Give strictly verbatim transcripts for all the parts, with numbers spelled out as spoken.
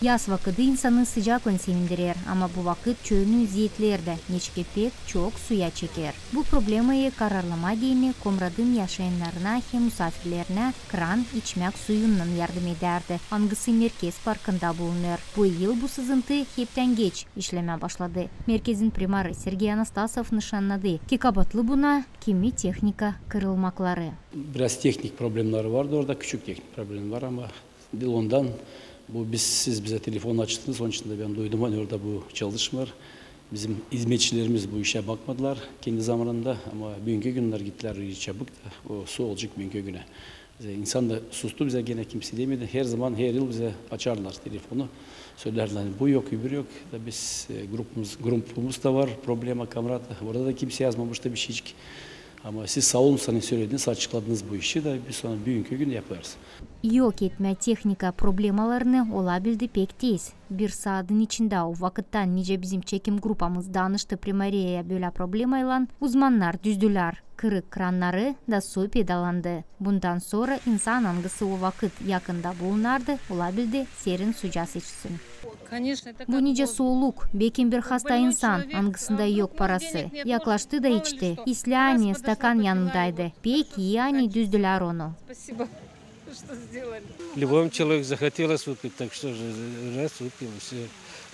Yaz vakıdı insanı sıcaklan sevindirer, ama bu vakıt çoyunu üzeetler dä, neçin pek çok suya çeker. Bu problemayı kararlamaa deyni Komratın yaşayannarına hem musaafirlerinä kran içmäk suyunnan yardım edärdi, angısı Merkez parkında bulunêr. Bu yıl bu sızıntı heptän geç işlemää başladı. Merkezin primarı Sergey Anastasov nışannadı, ki kabaatlı buna kimi tehnika kırılmakları. Biraz tehnik problemleri vardı orada, küçük tehnik problem var, ama diil ondan. Bu biz, siz bizä telefon açtınız, onun için dä bän duydum, ani orada bu çalışmêêr. Bizim hizmetçilerimiz bu işä bakmadılar kendi zamanında, ama büünkü gün onnar gittilär çabuk da, o su olacek büünkü günä. Bizä insan da sustu, bizä genä kimsey demedi. Herzaman, her yıl bizä açardılar telefonu. Sölärdilär, ani bu yok, öbürü yok. Da biz, e, grupumuz, grupumuz da var, problema Komrata. Orada da kimsey yazmamıştı bişeycik. Ama siz saa olun, ani sölediniz, açıkladınız bu işi da biz onu büünkü gün yapêrız. Yok etmää tehnika problemalarını olabildi pek tiz. Bir saadın içindä o vakıttan, nicä bizim çekim grupamız danıştı primariyaya bölä problemaylan, uzmannar düzdülär kırık krannarı da su peydalandı. Bundan sora insan, angısı o vakıt yakında bulunardı, olabildi serin sucaa seçsin. Bu nicä sooluk, bekim bir hasta insan, angısında yok parası. Yaklaştı da içti. İslää, ani stakan yanındaydı. Pek ii, ani düzdülär onu. Любому человеку захотелось выпить, так что же, раз выпил, и всё.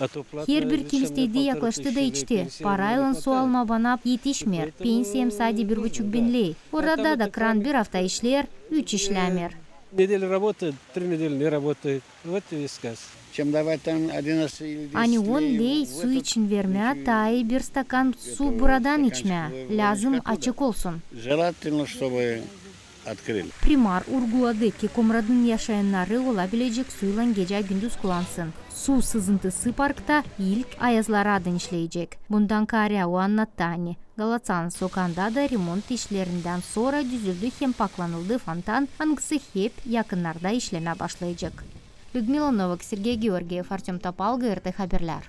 А то платно. Herbir kim istedi, yaklaştı da içti. Paraylan su almaa bana etişmeer. Pensiyam sade bir buçuk bin ley. Orada da kran bir afta işleer, üç işlämeer. Неделю работает, три недели не работает. Вот и сказ. Ani on ley su için vermää, taa ii bir stakan su buradan içmää. Lääzım açık olsun. Желательно, чтобы открыли. Primar urguladı, ki Komratın yaşayannarı olabilecek suylan gecä-gündüz kullansın. Su sızıntısı parkta ilk ayazlara dän işleyecek. Bundan kaarä o annattı, ani Galatsan sokaanda da remont işlerindän sora düzüldü hem paklanıldı fontan, angısı hep yakınnarda işlemää başlayacek. Lüdmila Novak, Sergey Georgiev, Artöm Topal, GRT Haberlär.